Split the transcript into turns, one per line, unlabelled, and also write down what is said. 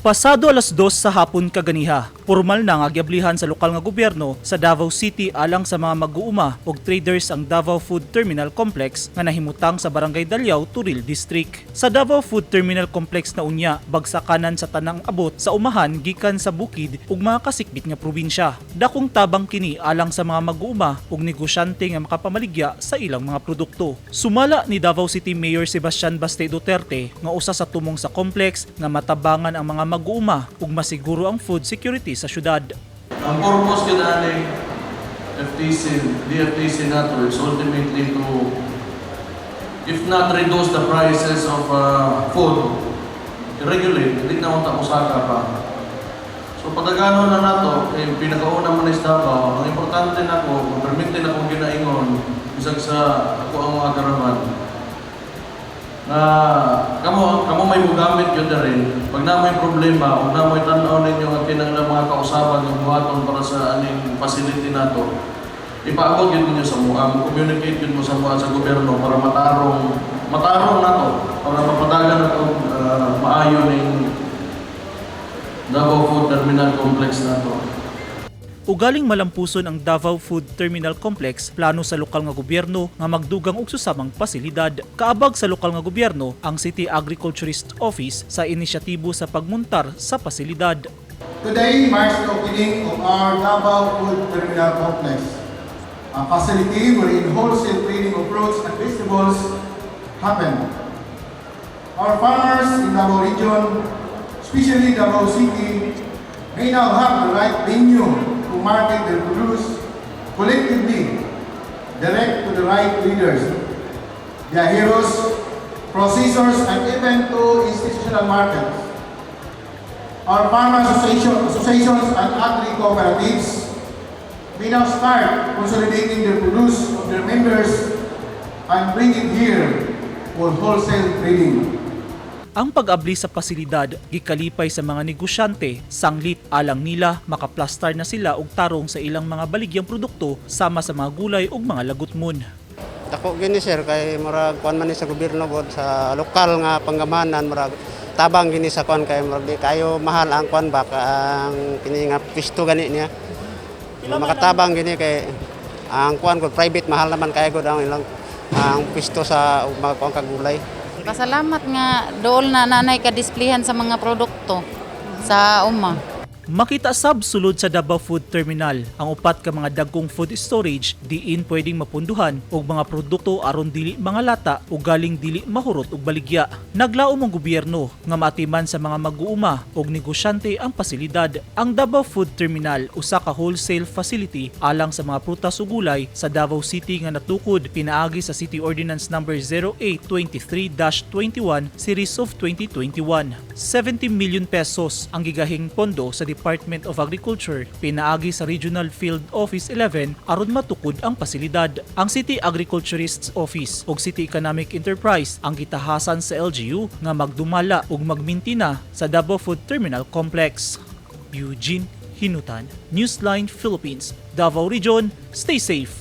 Pasado alas 2 sa hapon kaganiha, pormal na nga giablihan sa lokal nga gobyerno sa Davao City alang sa mga mag-uuma ug traders ang Davao Food Terminal Complex nga nahimutang sa Barangay Daliao, Toril District. Sa Davao Food Terminal Complex na unya, bagsakanan sa tanang abot sa umahan gikan sa bukid ug mga kasikbit nga probinsya. Dakong tabang kini alang sa mga mag-uuma ug negosyante nga makapamaligya sa ilang mga produkto. Sumala ni Davao City Mayor Sebastian Baste Duterte nga usa sa tumong sa complex nga matabangan ang mga mag-uuma ug masiguro ang food security sa syudad.
Ang purpose gyud ani FTC, DFTC nato is ultimately to, if not reduce the prices of food, regulate, hindi na unta musaka pa. So padagano na nato, eh, pinakauna man is Davao, ang importante nako, permite na akong ginaingon, bisag sa ako ang mga karaban, na kamo kamo may mugamit yun na rin pag na may problema o na may tan-aw ninyo ang kinahanglan mga kausaban nga buhaton para sa aning facility nato, ipaabot yun ninyo sa mua, communicate yun mo sa mua sa gobyerno para matarong matarong nato, para mapadagan nato maayo ning Davao Food Terminal Complex nato.
Ugaling malampuson ang Davao Food Terminal Complex, plano sa lokal nga gobyerno nga magdugang og susamang pasilidad. Kaabag sa lokal nga gobyerno ang City Agriculturist Office sa inisyatibo sa pagmuntar sa pasilidad.
Today marks the opening of our Davao Food Terminal Complex, a facility wherein wholesale trading of fruits and vegetables happen. Our farmers in Davao Region, especially Davao City, may now have the right venue to market their produce collectively, direct to the right traders, biyaheros, processors, and even to institutional markets. Our farmer associations and agri-cooperatives may now start consolidating the produce of their members and bring it here for wholesale trading.
Ang pag-abli sa pasilidad gikalipay sa mga negosyante, sanglit alang nila makaplastar na sila og tarong sa ilang mga baligyang produkto sama sa mga gulay ug mga lagutmon.
Dako gini, sir, kay murag kuan man ni sa gobyerno god sa lokal nga panggamanan, murag tabang gini sa kuan kay murag di kayo mahal ang kuan ba ka ang kini nga pisto gani niya. Makatabang gini kay ang kuan god private mahal naman kay god ang ilang ang pisto sa ug mga kuan kagulay.
Pasalamat nga dool na nanay ka displayhan sa mga produkto sa uma.
Makita sab sulod sa Davao Food Terminal ang upat ka mga dagkong food storage diin pwedeng mapunduhan og mga produkto aron dili mga lata o galing dili mahurot og baligya. Naglaom ang gobyerno nga maatiman sa mga mag-uuma og negosyante ang pasilidad. Ang Davao Food Terminal usa ka wholesale facility alang sa mga prutas ug gulay sa Davao City nga natukod pinaagi sa City Ordinance Number 0823-21 Series of 2021. 70 million pesos ang gigahing pondo sa Department of Agriculture pinaagi sa Regional Field Office 11 aron matukod ang pasilidad. Ang City Agriculturist's Office ug City Economic Enterprise ang gitahasan sa LGU nga magdumala ug magmintina sa Davao Food Terminal Complex. Eugene Hinutan, Newsline Philippines, Davao Region, stay safe.